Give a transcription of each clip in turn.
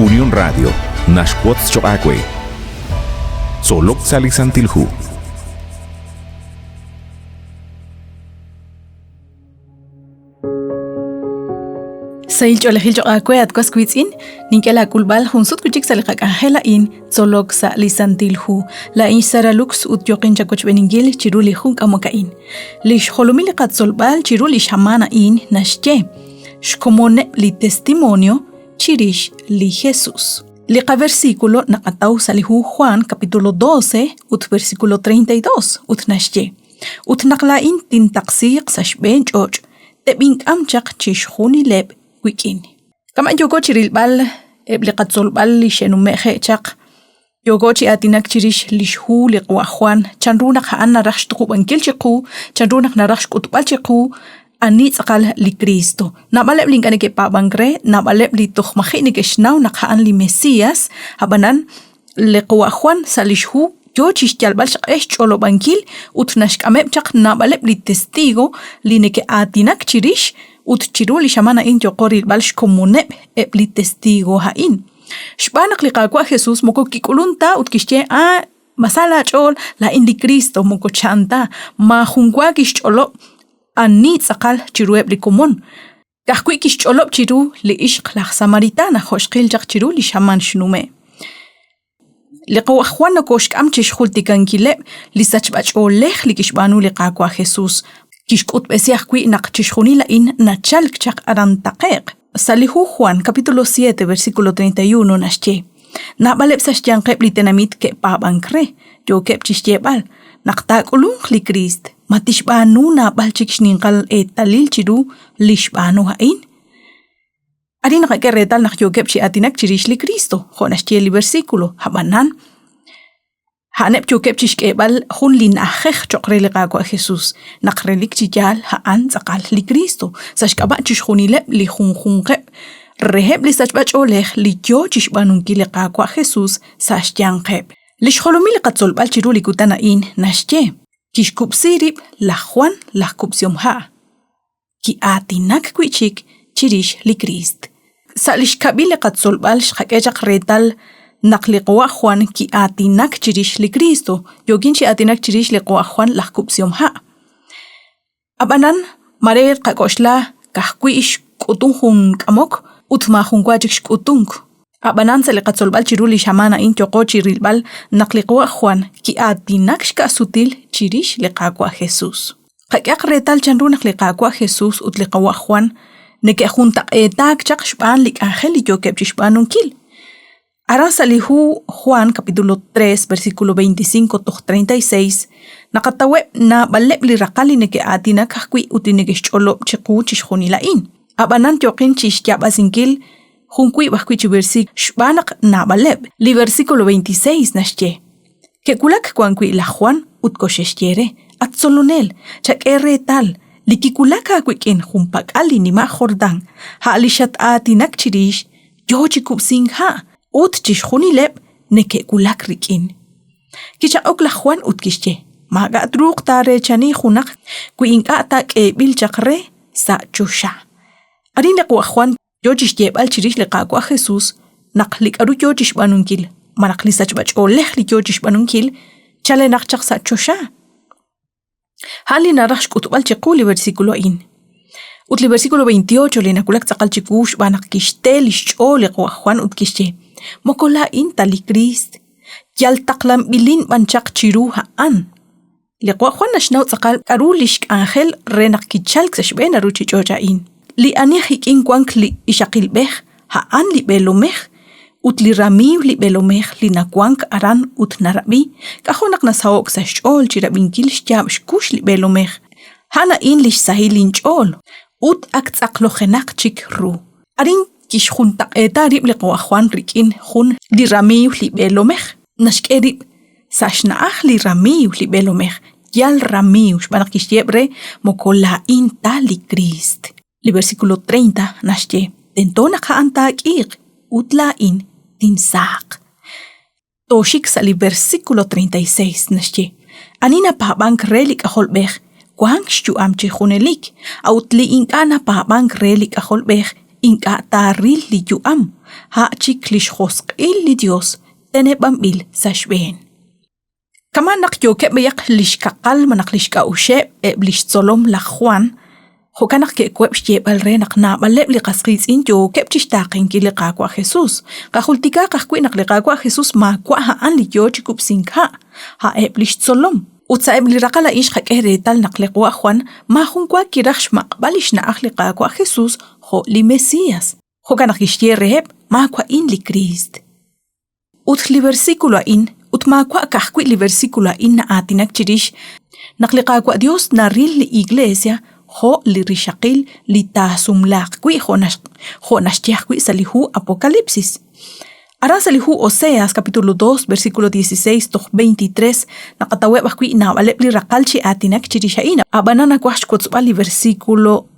Unión Radio naxwotz choq' aawe. Tzolok sa' li Santil Hu. Sahil ch'oolejil choq' aawe at was wiitz'in, nink'e laak'ulb'al jun sut wi' chik sa' li qak'anjel a'in, tzolok sa' li Santil Hu. Laa'in xSara Lux ut yooqin chawochb'eeninkil chiru li jun k'amok a'in. Li xjolomil li qatzolb'al chiru li xamaan a'in naxye, Xkomoneb' li testimonio chirix li Jesus. Li qaversículo naqataw sa' li hu Juan capítulo 12 ut versículo 32 ut naxye, Ut naq laa'in tintaqsiiq sa' xb'een ch'och', teb'ink'am chaq chixjunileb' wik'in. Kama' yooko chi rilb'al eb' li qatzolb'al li xe'nume'je' chaq, yooko chi aatinak chirix li xhu li qawa' Juan, chanru naq a'an naraj xtuqub'ankil chiqu, chanru naq naraj xk'utb'al chiqu ani tz'aqal li Kristo. Naab'aleb' li ink'a' neke'paab'ank re, naab'aleb' li toj maji' neke'xnaw naq a'an li Mesias, ab'anan li qawa' Juan sa' li xhu yoo chi xyalb'al xq'e xch'olob'ankil ut naxk'ameb' chaq naab'aleb' li testigo li neke'aatinak chirix ut chiru li xamaan a'in yooqo rilb'al xkomoneb' eb' li testigo a'in. Xb'aan naq li Qaawa' Jesus moko kik'ulun ta ut kixye, ah, ma sa laach'ool, laa'in li Kristo, moko chan ta, maajun wa kixch'olob' ani tz'aqal chiruheb' li komon. Ka'ajwi' kixch'olob' chiru li ixq laj Samaritana jo' xqil chaq chiru li xamaan xnume'. Li qawa' Juan nokooxk'am chi xjultikankileb' li sachb'ach'oolej li kixb'aanu li Qaawa' Jesus. Kixk'utb'esi ajwi' naq chixjunil a'in nachalk chaq aran taqe'q. Sa' li hu Juan capítulo 7 versículo 31 naxye, Naab'aleb' sa' xyanqeb' li tenamit ke'paab'ank re, yookeb' chi xyeeb'al, Naq taak'ulunq li Kriist, ma tixb'aanu naab'al chik xninqal eetalil chiru li xb'aanu a'in? Arin naqak'e reetal naq yookeb' chi aatinak chirix li Kristo, jo' naxye li versículo, ab'anan a'aneb' yookeb' chixk'eeb'al jun li na'ajej cho'q re li Qaawa' Jesus, naq relik chi yaal a'an tz'aqal li Kristo, sa' xk'ab'a' chixjunileb' li junjunqeb' reheb' li sachb'a-ch'oolej li yoo chixb'aanunkil li Qaawa' Jesus sa' xyanqeb'. Li xjolomil li qatzolb'al chiru li kutan a'in naxye, Kixkub'si rib' laj Jwan laj Kub'sihom Ha'. Ki'aatinak wi' chik chirix li Kriist. Sa' li xkab'il li qatzolb'al xqak'e chaq reetal naq li qawa' Jwan ki'aatinak chirix li Kristo, yookin chi aatinak chirix li qawa' Jwan laj Kub'sihom Ha'. Ab'anan, mare tqak'oxla ka'ajwi' xk'utun jun k'amok ut maajunwa chik xk'utunk. Ab'anan sa' li qatzolb'al chiru li xamaan a'in yooqo chi rilb'al naq li qawa' Jwan ki'aatinak xka'sutil chirix li Qaawa' Jesus. Qak'ehaq reetal chanru naq li Qaawa' Jesus ut li qawa' Jwan neke'juntaq'eetaak chaq xb'aan li k'anjel li yookeb' chi xb'aanunkil. Aran sa' li hu Juan capítulo 3 versículo 25 toj 36 naqataweb' naab'aleb' li raqal li neke'aatinak ajwi' ut li neke'xch'olob' chiqu chixjunil a'in. Ab'anan yooqin chi xyaab'asinkil jun wiib' ajwi' chi versiikul xb'aan naq naab'aleb'. Li versículo 26 naxye, Ke'wulak wan wi' laj Jwan ut koxe'xye re, At Tzolonel, chak'e reetal, li kiwulak aawik'in junpak'al li nima' Jordán, a' li xat-aatinak chirix, yo chi kub'sink ha', ut chixjunileb' neke'wulak rik'in. Kichaq'ok laj Jwan ut kixye, Maak'a' truuq taareechani junaq wi ink'a' ta k'eeb'il chaq re sa' choxa. Arin li qawa' Jwan yoo chixyeeb'al chirix li Qaawa' Jesus naq li k'a'ru yoo chixb'aanunkil malaj li sachb'a-ch'oolej li yoo chixb'aanunkil chalenaq chaq sa' choxa. A'an li naraj xk'utb'al chiqu li versikulo a'in. Ut li versikulo 28 li nawulak tz'aqal chiwu xb'aan naq kixte li xch'ool li qawa' Jwan ut kixye, Moko laa'in ta li Kriist, yal taqlanb'ilin b'an chaq chiru a'an. Li qawa' Jwan naxnaw tz'aqal k'aru li xk'anjel re naq kichalk sa' xb'een a ruuchich'och' a'in. Li ani aj ik'in wank li ixaqilb'ej a'an li b'eelomej, ut li ramiiw li b'eelomej li nawank aran ut narab'i, k'ajo' naq nasaho'k sa' xch'ool chi rab'inkil xyaab' xkux li b'eelomej. A'an a'in li xsahil linch'ool, ut ak tz'aqlojenaq chik ru. Arin kixjuntaq'eeta rib' li qawa' Jwan rik'in jun li ramiiw li b'eelomej. Naxk'e rib' sa' xna'aj li ramiiw li b'eelomej, yal ramiiw xb'aan naq kixyeeb' re moko laa'in ta li Kriist. Li versículo 30 naxye, Tento naq a'an taak'iiq ut laa'in tinsaaq. Tooxik sa' li versículo 36 naxye, Ani napaab'ank re li K'ajolb'ej wank xyu'am chi junelik, a'ut li ink'a' napaab'ank re li K'ajolb'ej ink'a' taaril li yu'am, a' chik li xjosq'il li Yos teneb'anb'il sa' xb'een. Kama' naq yookeb' b'ayaq li xkaqal malaj li xk'a'uxeb' eb' li xtzolom laj Jwan, jo'kan naq ke'web' xyeeb'al re naq naab'aleb' li qas qiitz'in yookeb' chi xtaaqenkil li Qaawa' Jesus. Qajultikaaq ajwi' naq li Qaawa' Jesus maawa' a'an li yo chi kub'sink ha', a'eb' li xtzolom. Ut sa'eb' li raqal a'in xqak'e reetal naq li Qawa' Jwan maajun wa kiraj xmaq'b'al li xna'aj li Qaawa' Jesus jo' li Mesias. Jo'kan naq kixye reheb', Maawa'in li Kriist. Ut li versículo a'in, ut maawa' ka'ajwi' li versículo a'in na'aatinak chirix naq li Qaawa' Dios naril li Iglesia jo' li rixaqil li taasumlaaq wi' jo' jo' naxye ajwi' sa' li hu Apokalipsis. Aran sa' li hu Oseas capítulo 2 versículo 16 toj 23 naqataweb' ajwi' naab'aleb' li raqal chi aatinak chirix a'in, a'b'anan nawaj xwotzb'al li versículo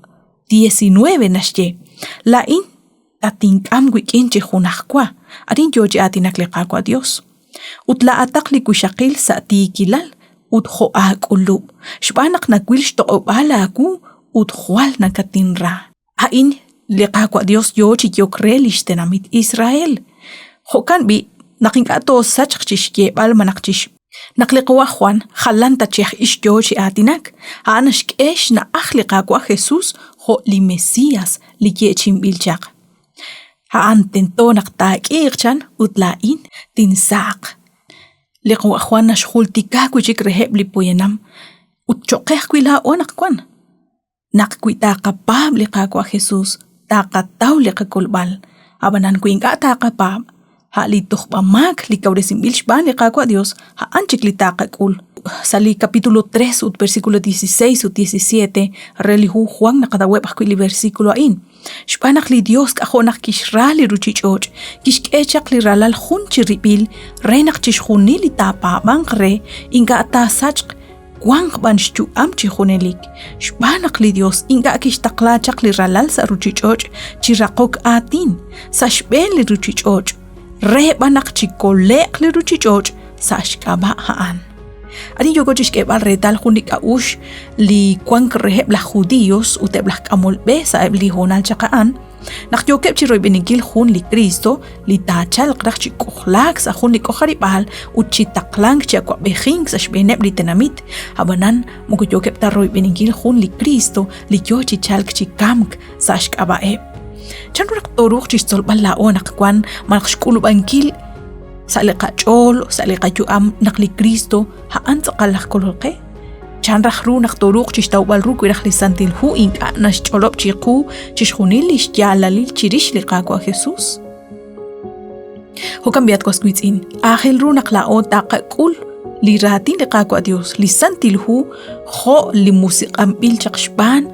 19 naxye, Laa'in Tatink'am wik'in chi junajwa, arin yo chi aatinak li Qaawa' Yos. Ut laa'ataq li wixaqil sa' tiikilal ut jo' aak'ulub', xb'aan naq nawil xtoq'ob'aal aawu ut jwal nakatinra. A'in li Qaawa' Yos yo chi yok re li xtenamit Israel. Jo'kan b'i', naq ink'a' toosachq chi xyeeb'al malaj chi Naq li qawa' Jwan jalan ta chi aj ix yoo chi aatinak, a'an naxk'e xna'aj li Qaawa' Jesus jo' li Mesias li yeechi'inb'il chaq. A'an tento naq taak'iiq chan ut laa'in tinsaaq. Li qawa' Jwan naxjultika wi' chik reheb' li poyanam ut cho'q qe ajwi' laa'o anaqwan. Naq wi taqapaab' li Qaawa' Jesus, taqataw li qakolb'al. Ab'anan wi ink'a' taqapaab', a' li tojb'a-maak li kawresinb'il xb'aan li Qaawa' Dios, a'an chik li taqak'ul. Sa' li capítulo 3 ut versículo 16 ut 17 re li hu Juan naqataweb' ajwi' li versículo a'in. Xb'aan naq li Dios k'ajo' naq kixra li ruchich'och', kixk'e chaq li Ralal jun chirib'il re naq chixjunil li taapaab'anq re ink'a' taasachq, wanq b'an xyu'am chi junelik. Xb'aan naq li Dios ink'a' kixtaqla chaq li Ralal sa' ruchich'och' chi raqok aatin sa' xb'een li ruchich'och', re b'an naq chikole'q li ruchich'och' sa' xk'ab'a' a'an. Arin yooko chixk'eeb'al reetal jun li k'a'uxl li wank reheb' laj Judios ut eb' laj k'amol b'e sa'eb' li hoonal chaq a'an, naq yookeb' chi royb'eninkil jun li Kristo li taachalq raj chi k'ojlaak sa' jun li k'ojarib'aal ut chi taqlank chi awa'b'ejink sa' xb'eeneb' li tenamit, ab'anan moko yookeb' ta royb'eninkil jun li Kristo li yoo chi chalk chi kamk sa' xk'ab'a'eb'. Chan ru naq tooruuq chixtzolb'al laa'o anaqwan malaj xk'ulub'ankil sa' li qach'ool, sa' li qayu'am naq li Kristo a'an tz'aqal laj Kolol qe? Chan raj ru naq tooruuq chixtawb'al ru wi raj li Santil Hu ink'a' naxch'olob' chiqu chixjunil li xyaalalil chirix li Qaawa' Jesus? Jo'kan b'i' at was wiitz'in, aajel ru naq laa'o taqak'ul li raatin li Qaawa' Dios, li Santil Hu, jo' li musiq'anb'il chaq xb'aan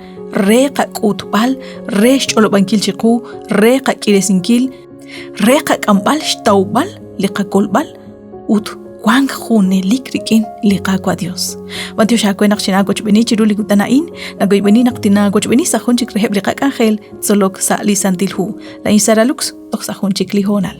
re qak'utb'al, re xch'olob'ankil chiqu, re qak'iresinkil, re qak'amb'al xtawb'al li qakolb'al ut wank junelik rik'in li Qaawa' Dios. B'antiox aawe naq xinaawochb'eeni chiru li kutan a'in, nawoyb'eni naq tinaawochb'eeni sa' jun chik reheb' li qak'anjel tzolok sa' li Santil Hu. Laa'in Sara Lux, toj sa' jun chik li hoonal.